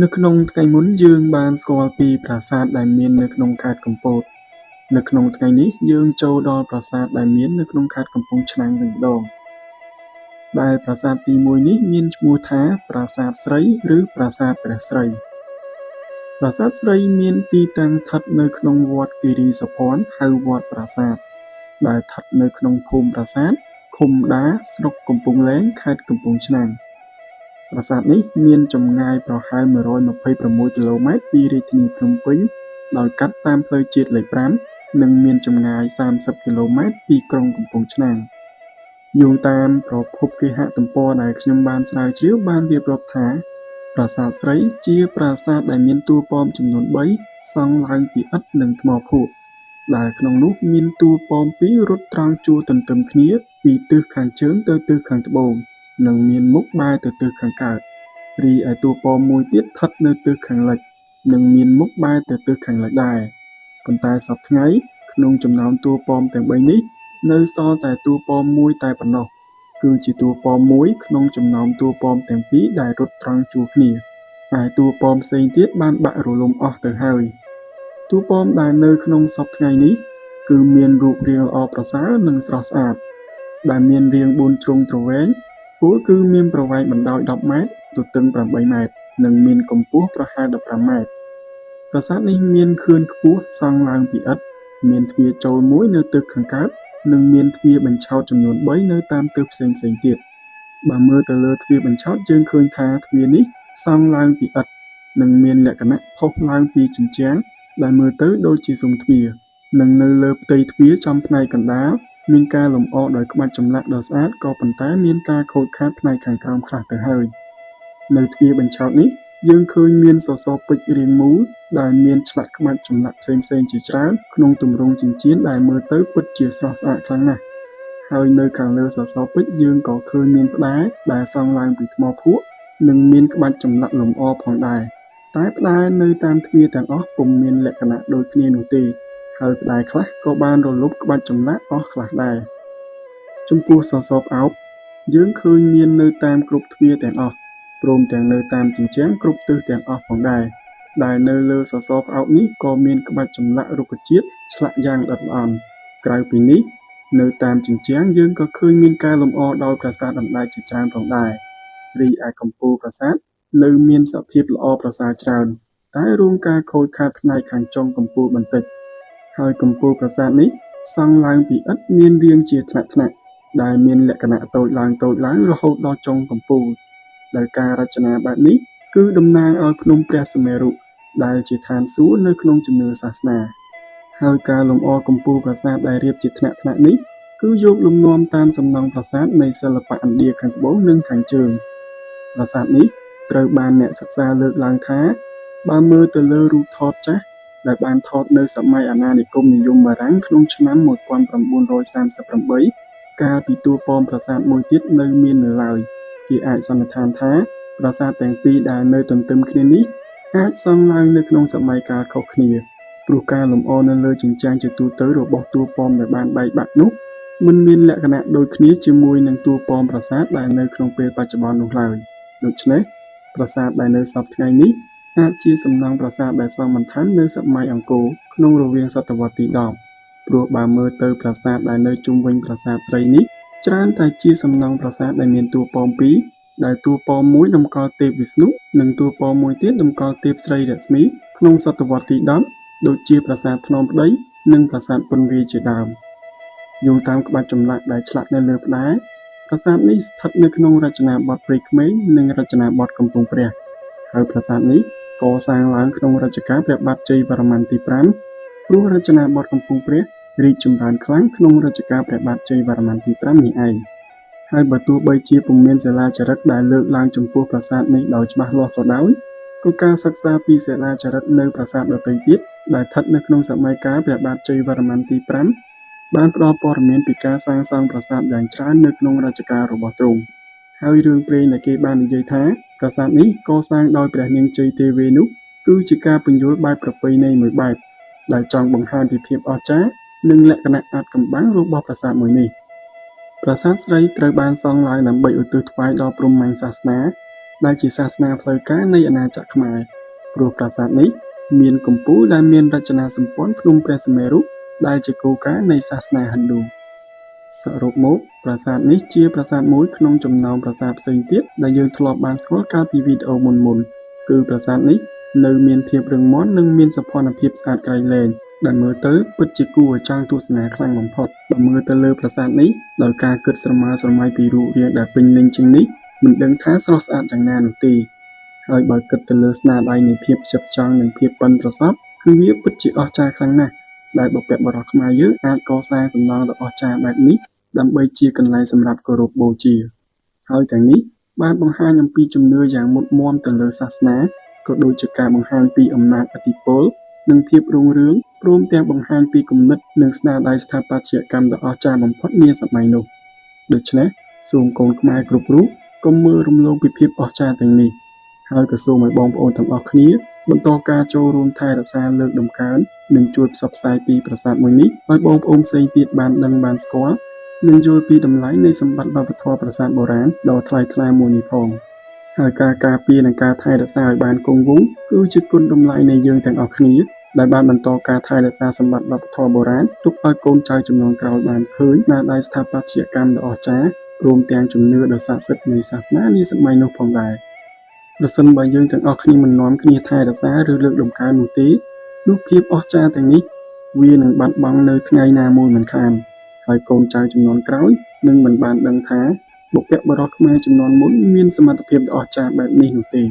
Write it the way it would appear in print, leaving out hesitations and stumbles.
នៅក្នុងថ្ងៃមុនយើងបានស្គាល់ពីប្រាសាទដែលមាននៅក្នុងខេត្តកំពតនៅក្នុងថ្ងៃនេះយើងចូលដល់ប្រាសាទដែលមាននៅក្នុងខេត្តកំពង់ឆ្នាំងវិញម្ដងដែលប្រាសាទទី1នេះមានឈ្មោះថាប្រាសាទស្រីឬប្រាសាទព្រះស្រីប្រាសាទស្រីមានទីតាំងស្ថិតនៅក្នុងវត្តគិរីសោភ័ណហៅវត្តប្រាសាទដែលស្ថិតនៅក្នុងភូមិប្រាសាទឃុំដាស្រុកកំពង់លែងខេត្តកំពង់ឆ្នាំងប្រាសាទនេះមានចម្ងាយប្រហែល126គីឡូម៉ែត្រពីរាជធានីភ្នំពេញដោយកាត់តាមផ្លូវជាតិលេខ5និងមានចម្ងាយ30គីឡូម៉ែត្រពីក្រុងកំពង់ឆ្នាំងយោងតាមប្រភពគេហទំព័រដែលខ្ញុំបានស្រាវជ្រាវបានរៀបរាប់ថាប្រាសាទស្រីជាប្រាសាទដែលមានតួប៉មចំនួន3សង់ឡើងពីឥដ្ឋនិងថ្មភក់ដែលក្នុងនោះមានតួប៉ម2រត់ត្រង់ជួរទន្ទឹមគ្នាពីទិសខាងជើងទៅទិសខាងត្បូងនិងមានមុខបែរទៅទិសខាងកើតរីឯតួប៉មមួយទៀតស្ថិតនៅទិសខាងលិចនិងមានមុខបែរទៅទិសខាងលិចដែរប៉ុន្តែសព្វថ្ងៃក្នុងចំណោមតួប៉មទាំង3នេះនៅសល់តែតួប៉មមួយតែប៉ុណ្ណោះគឺជាតួប៉មមួយក្នុងចំណោមតួប៉មទាំងពីរដែលរត់ត្រង់ជួរគ្នាឯតួប៉មផ្សេងទៀតបានបាក់រលំអស់ទៅហើយតួប៉មដែលនៅក្នុងសព្វថ្ងៃនេះគឺមានរូបរាងល្អប្រសើរនិងស្រស់ស្អាតដែលមានរាង4ជ្រុងទ្រវែងពោលគឺមានប្រវែងបណ្ដោយ10ម៉ែត្រទទឹង8ម៉ែត្រនិងមានកម្ពស់ប្រហែល15ម៉ែត្រប្រាសាទនេះមានខឿនខ្ពស់សង់ឡើងពីឥដ្ឋមានទ្វារចូលមួយនៅទិសខាងកើតនិងមានទ្វារបញ្ឆោតចំនួន3នៅតាមទិសផ្សេងៗទៀតបើមើលទៅលើទ្វារបញ្ឆោតយើងឃើញថាទ្វារនេះសង់ឡើងពីឥដ្ឋនិងមានលក្ខណៈផុសឡើងពីជញ្ជាំងដែលមើលទៅដូចជាស៊ុមទ្វារនិងនៅលើផ្ទៃទ្វារចំផ្នែកកណ្ដាលមានការលម្អដោយក្បាច់ចម្លាក់ដ៏ស្អាតក៏ប៉ុន្តែមានការខូចខាតផ្នែកខាងក្រោមខ្លះទៅហើយនៅទ្វារបញ្ឆោតនេះយើងឃើញមានសសរពេជ្ររាងមូលដែលមានឆ្លាក់ក្បាច់ចម្លាក់ផ្សេងៗជាច្រើនក្នុងទម្រង់ចិញ្ចៀនដែលមើលទៅពិតជាស្រស់ស្អាតខ្លាំងណាស់ហើយនៅខាងលើសសរពេជ្រយើងក៏ឃើញមានផ្ដែដែលសង់ឡើងពីថ្មភក់និងមានក្បាច់ចម្លាក់លម្អផងដែរតែផ្ដែនៅតាមទ្វារទាំងអស់ពុំមានលក្ខណៈដូចគ្នានោះទេហើយផ្ដែខ្លះក៏បានរលុបក្បាច់ចម្លាក់អស់ខ្លះដែរចំពោះសសរផ្អោបយើងឃើញមាននៅតាមគ្រប់ទ្វារទាំងអស់ព្រមទាំងនៅតាមជញ្ជាំងគ្រប់ទិសទាំងអស់ផងដែរដែលនៅលើសសរផ្អោបនេះក៏មានក្បាច់ចម្លាក់រុក្ខជាតិឆ្លាក់យ៉ាងល្អិតល្អន់ក្រៅពីនេះនៅតាមជញ្ជាំងយើងក៏ឃើញមានការលម្អដោយប្រាសាទអណ្ដែតជាច្រើនផងដែររីឯកំពូលប្រាសាទនៅមានសភាពល្អប្រសើរច្រើនតែរងការខូចខាតផ្នែកខាងចុងកំពូលបន្តិចហើយកំពូលប្រាសាទនេះសង់ឡើងពីឥដ្ឋមានរាងជាថ្នាក់ៗដែលមានលក្ខណៈតូចឡើងៗរហូតដល់ចុងកំពូលដែលការរចនាបែបនេះគឺតំណាងឲ្យភ្នំព្រះសុមេរុដែលជាឋានសួគ៌នៅក្នុងជំនឿសាសនាហើយការលម្អកំពូលប្រាសាទដែលរៀបជាថ្នាក់ៗនេះគឺយកលំនាំតាមសំណង់ប្រាសាទនៃសិល្បៈឥណ្ឌាខាងត្បូងនិងខាងជើងប្រាសាទនេះត្រូវបានអ្នកសិក្សាលើកឡើងថាបើមើលទៅលើរូបថតចាស់ដែលបានថតនៅសម័យអាណានិគមនិយមបារាំងក្នុងឆ្នាំ1938កាលពីតួប៉មប្រាសាទមួយទៀតនៅមាននៅឡើយគេអាចសន្និដ្ឋានថាប្រាសាទទាំងពីរដែលនៅទន្ទឹមគ្នានេះអាចសង់ឡើងនៅក្នុងសម័យកាលខុសគ្នាព្រោះការលម្អនៅលើជញ្ជាំងជាទូទៅរបស់តួប៉មដែលបានបែកបាក់នោះមិនមានលក្ខណៈដូចគ្នាជាមួយនឹងតួប៉មប្រាសាទដែលនៅក្នុងពេលបច្ចុប្បន្ននោះឡើយដូច្នេះប្រាសាទដែលនៅសព្វថ្ងៃនេះអាចជាសំណង់ប្រាសាទដែលសង់បន្ថែមនៅសម័យអង្គរក្នុងរវាងសតវត្សទី10ព្រោះបើមើលទៅប្រាសាទដែលនៅជុំវិញប្រាសាទស្រីនេះច្រើនតែជាសំណង់ប្រាសាទដែលមានតួប៉មពីរដែលតួប៉មមួយតម្កល់ទេពវិស្ណុនិងតួប៉មមួយទៀតតម្កល់ទេពស្រីរស្មីក្នុងសតវត្សទី10ដូចជាប្រាសាទថ្នមប្តីនិងប្រាសាទពន្រាយជាដើមយោងតាមក្បាច់ចម្លាក់ដែលឆ្លាក់នៅលើផ្ដែប្រាសាទនេះស្ថិតនៅក្នុងរចនាបថព្រៃក្មេងនិងរចនាបថកំពង់ព្រះហើយប្រាសាទនេះកសាងឡើងក្នុងរជ្ជកាលព្រះបាទជ័យវរ្ម័នទី5ព្រោះរចនាបថកំពង់ព្រះរីកចម្រើនខ្លាំងក្នុងរជ្ជកាលព្រះបាទជ័យវរ្ម័នទី5នេះឯងហើយបើទោះបីជាពុំមានសិលាចារឹកដែលលើកឡើងចំពោះប្រាសាទនេះដោយច្បាស់លាស់ក៏ដោយក៏ការសិក្សាពីសិលាចារឹកនៅប្រាសាទដទៃទៀតដែលស្ថិតនៅក្នុងសម័យកាលព្រះបាទជ័យវរ្ម័នទី5បានផ្ដល់ព័ត៌មានពីការសាងសង់ប្រាសាទយ៉ាងច្រើននៅក្នុងរជ្ជកាលរបស់ទ្រង់ហើយរឿងព្រេងដែលគេបាននិយាយថាប្រាសាទនេះកសាងដោយព្រះនាងជ័យទេវីនោះគឺជាការពន្យល់បែបប្រពៃណីមួយបែបដែលចង់បង្ហាញពីភាពអស្ចារ្យនិងលក្ខណៈអាថ៌កំបាំងរបស់ប្រាសាទមួយនេះប្រាសាទស្រីត្រូវបានសង់ឡើងដើម្បីឧទ្ទិសថ្វាយដល់ព្រហ្មញ្ញសាសនា ដែលជាសាសនាផ្លូវការនៃអាណាចក្រខ្មែរ ព្រោះប្រាសាទនេះមានកំពូលដែលមានរចនាសម្ព័ន្ធភ្នំព្រះសុមេរុដែលជាគោលការណ៍នៃសាសនាហិណ្ឌូ។ សរុបមក ប្រាសាទនេះជាប្រាសាទមួយក្នុងចំណោមប្រាសាទផ្សេងទៀតដែលយើងធ្លាប់បានស្គាល់កាលពីវីដេអូមុនៗ គឺប្រាសាទនេះនៅមានភាពរឹងមាំនិងមានសោភ័ណភាពស្អាតក្រៃលែង ដែលមើលទៅពិតជាគួរឲ្យចង់ទស្សនាខ្លាំងបំផុត។ បើមើលទៅលើប្រាសាទនេះដោយការគិតស្រមើស្រមៃពីរូបរាងដែលពេញលេញជាងនេះ មិនដឹងថាស្រស់ស្អាតយ៉ាងណានោះទេ ហើយបើគិតទៅលើស្នាដៃនៃភាពផ្ចិតផ្ចង់និងភាពប៉ិនប្រសប់ គឺវាពិតជាអស្ចារ្យខ្លាំងណាស់ ដែលបុព្វបុរសខ្មែរយើងអាចកសាងសំណង់ដ៏អស្ចារ្យបែបនេះដើម្បីជាកន្លែងសម្រាប់គោរពបូជា ហើយទាំងនេះបានបង្ហាញអំពីជំនឿយ៉ាងមុតមាំទៅលើសាសនា ក៏ដូចជាការបង្ហាញពីអំណាចឥទ្ធិពល និងភាពរុងរឿង ព្រមទាំងបង្ហាញពីគំនិតនិងស្នាដៃស្ថាបត្យកម្មដ៏អស្ចារ្យបំផុតនាសម័យនោះ។ ដូច្នេះ សូមកូនខ្មែរគ្រប់រូបកុំមើលរំលងពីភាពអស្ចារ្យទាំងនេះ ហើយក៏សូមឲ្យបងប្អូនទាំងអស់គ្នាបន្តការចូលរួមថែរក្សាលើកតម្កើង និងជួយផ្សព្វផ្សាយពីប្រាសាទមួយនេះឲ្យបងប្អូនផ្សេងទៀតបានដឹងបានស្គាល់ និងយល់ពីតម្លៃនៃសម្បត្តិវប្បធម៌ប្រាសាទបុរាណដ៏ថ្លៃថ្លាមួយនេះផង។ ហើយការការពារនិងការថែរក្សាឲ្យបានគង់វង្ស គឺជាគុណតម្លៃនៃយើងទាំងអស់គ្នា ដែលបានបន្តការថែរក្សាសម្បត្តិវប្បធម៌បុរាណទុកឲ្យកូនចៅជំនាន់ក្រោយបានឃើញស្នាដៃស្ថាបត្យកម្មដ៏អស្ចារ្យ ព្រមទាំងជំនឿដ៏ស័ក្តិសិទ្ធិនៃសាសនានាសម័យនោះផងដែរ។ ប្រសិនបើយើងទាំងអស់គ្នាមិននាំគ្នាថែរក្សាឬលើកតម្កើងនោះទេ នោះភាពអស្ចារ្យទាំងនេះវានឹងបាត់បង់នៅថ្ងៃណាមួយមិនខាន ហើយកូនចៅជំនាន់ក្រោយនឹងមិនបានដឹងថាបុព្វបុរសខ្មែរជំនាន់មុនមានសមត្ថភាពដ៏អស្ចារ្យបែបនេះនោះទេ។